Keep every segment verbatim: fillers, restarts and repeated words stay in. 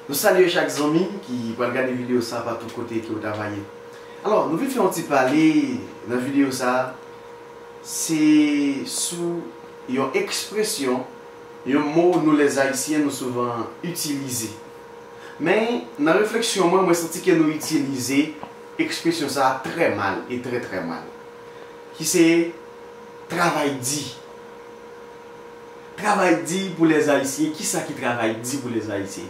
Nou salye chak zanmi ki pral gade videyo sa a pa tout kote ke w ta va ye. Alò, nou vin fè yon ti pale nan videyo sa a, se sou yon ekspresyon, yon mo nou lèzayisyen nou souvan itilize. Men, nan refleksyon mwen, mwen santi ke nou itilize ekspresyon sa a trè mal e trè, trè mal. Ki se travay di. Travay di pou lèzayisyen. Kisa ki travay di pou lèzayisyen?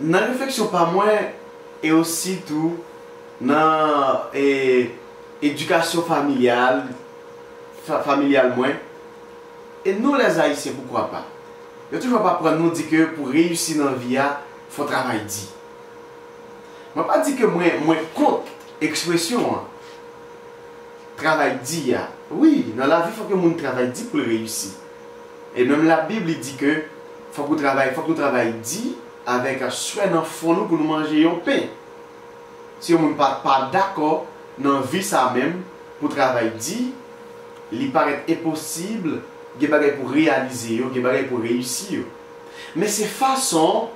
Nan refleksyon pa mwen, e osi tou nan e, edikasyon familyal, fa, familyal mwen, e nou lèzayisyen, poukwa pa? Yo toujou ap aprann nou di ke pou reyisi nan vi a, fò travay di. Mwen pa di ke mwen, mwen kont ekspresyon an, travay di a. Wi, nan lavi fòk yon moun travay di pou l reyisi. E menm Labib li di ke fòk ou travay, fòk nou travay di avèk swè nan fon nou pou nou manje yon pen. Si yon moun pa, pa dakò nan vi sa menm pou travay di, li parèt enposib gen bagay pou reyalize yo, gen bagay pou reyisi yo. Men se fason,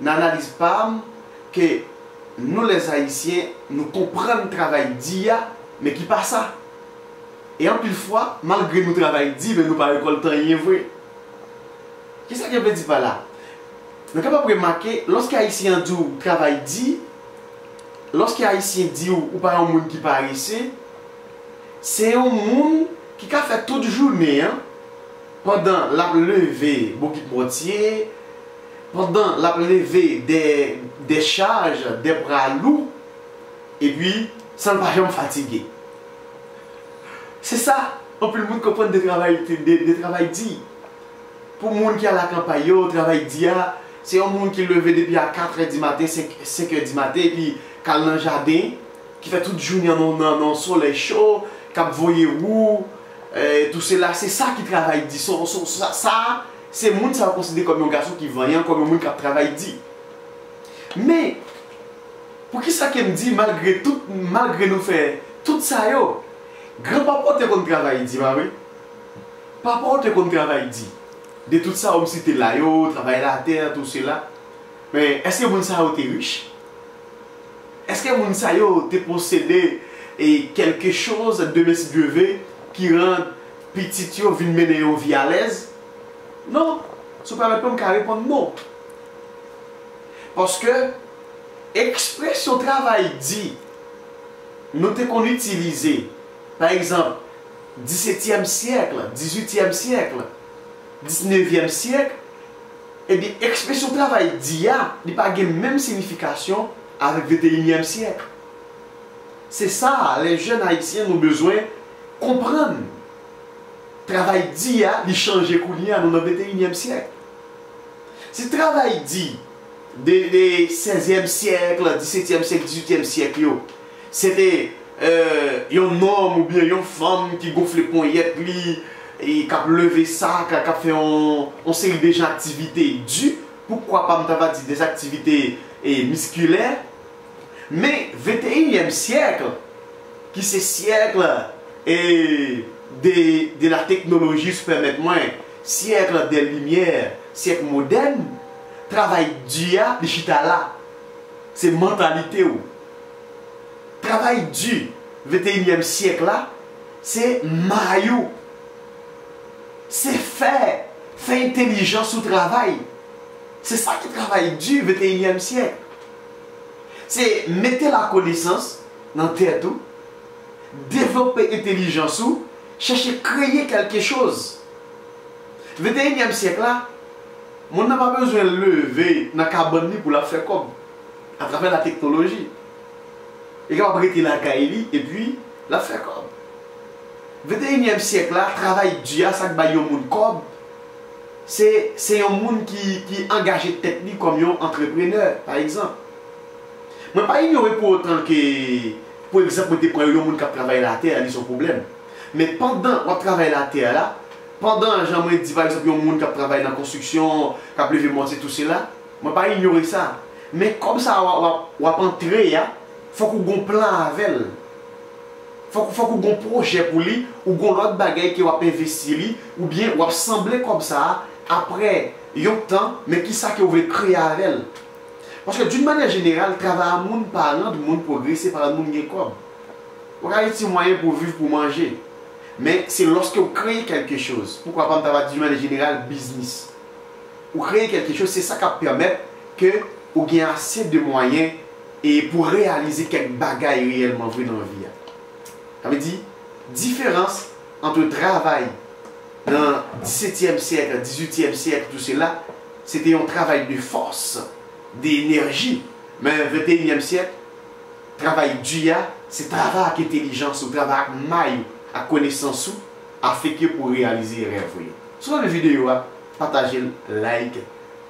nan analiz pa m, ke nou lèzayisyen, nou konprann travay di a, men ki pa sa. E anpil fwa, malgre nou travay di, men nou pa rekòlte anyen vre. Kisa ke m vle di pa la? Nou kapab remake, lòske Ayisyen an di w travay di, lòske Ayisyen di w ou pa yon moun ki parese, se yon moun ki ka fè tout jounen an, pandan l ap leve bokit mòtye, pandan l ap leve de, de chaj, de pra lou, epi san l pa janm fatige. Se sa, anpil moun konprann de travay, de, de travay di. Pou moun ki al akanpay yo, travay di a, se yon moun ki leve depi a katrè di maten, senk, senk è di maten, epi k al nan jaden, ki fè tout jounen an nan, nan, nan solèy cho, k ap voye wou, e, tou sela, se sa ki travay di. Son, son, sa, sa, se moun sa yo konsidere kòm yon gason ki vanyan, kòm yon moun k ap travay di. Men, poukisa ke m di, malgre tout, malgre nou fè tout sa yo, granpapa w te konn travay di, pa vre? Papa w te konn travay di. De tout sa yo m site la yo, travay latè, tou sela. Men, èske moun sa yo te rich? Èske moun sa yo te posede e quelque chose, demain si Dieu veut, ki rann pitit yo vin mennen yon vi alèz? Non. Si w pèmèt mwen, m ka reponn non. Paske ekspresyon travay di nou te konn itilize, pa egzanp, disetyèm syèk, dizuityèm syèk, disnevyèm syèk, ebyen, ekspresyon travay di a, li pa gen menm siyifikasyon avèk venteyinyèm syèk. Se sa, les jeunes haïtiens, nou bezwen konprann. Travay di a, li chanje kounye a, nou nan venteyinyèm syèk. Si travay di de, de sèzyèm syèk, disetyèm syèk, dizuityèm syèk yo, se te, e, yon nonm oubyen yon fanm ki gonfle ponyèt li, e k ap leve sak, k ap fè yon, yon seri de jan aktivite di, poukwa pa m ta va di de aktivite, e, miskilè, men venteyinyèm syèk, ki se syèk, e, de, de la teknoloji, si w pèmèt mwen, syèk de limyè, syèk modèn, travay di a, li chita la. Se mantalite w. Travay di venteyinyèm syèk la, se may ou. Se fè, fè entèlijans ou travay. Se sa ki travay di venteyinyèm syèk. Se mete lakonesans nan tèt ou, devlope entèlijans ou, chèche kreye quelque chose. Venteyinyèm syèk la, moun nan pa bezwen leve nan kabann li pou l ap fè kòb atravè la teknoloji. Li kapab rete lakay li epi l ap fè kòb. Venteyinyèm syèk la, travay di a, sa k bay yon moun kòb, se, se yon moun ki, ki angaje tèt li kòm yon antreprenè, pa egzanp. Mwen pa inyore pou otan ke, pou egzanp, mwen te pran yon moun k ap travay latè a, li se yon pwoblèm. Men pandan w ap travay latè a la, pandan, jan mwen di, pa egzanp, yon moun k ap travay nan konstriksyon, k ap leve mòtye, tou sela, mwen pa inyore sa. Men kòb sa a w ap, w ap, w ap antre a, fòk ou gon plan avè l. Fòk, fòk ou gon pwojè pou li, ou gon lòt bagay ke w ap envesti li, oubyen w ap sanble kòb sa a apre yon tan, men kisa ke w vle kreye avè l. Paske d'une manière générale, travay a moun pa rann moun pwogrese, pa rann moun gen kòb. Ou ka itilize mwayen pou w viv, pou w manje. Men se lòske w kreye quelque chose. Poukwa pa m ta va di d'une manière générale, biznis. Ou kreye quelque chose, se sa k ap pèmèt ke ou gen ase de mwayen e pou reyalize kèk bagay reyèlman vre nan vi a. Sa vle di, diferans ant travay nan disetyèm syèk, dizuityèm syèk, tout sela, se te yon travay de fòs, de enèji. Men venteyinyèm syèk, travay di a, se travay ak entelijans ou, travay ak may ou, ak konesans ou, afenke pou reyalize rèv ou yo. Si w renmen videyo a, pataje l, like,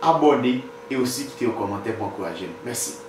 abòne e osi kite yon kòmantè pou ankouraje m. Mèsi.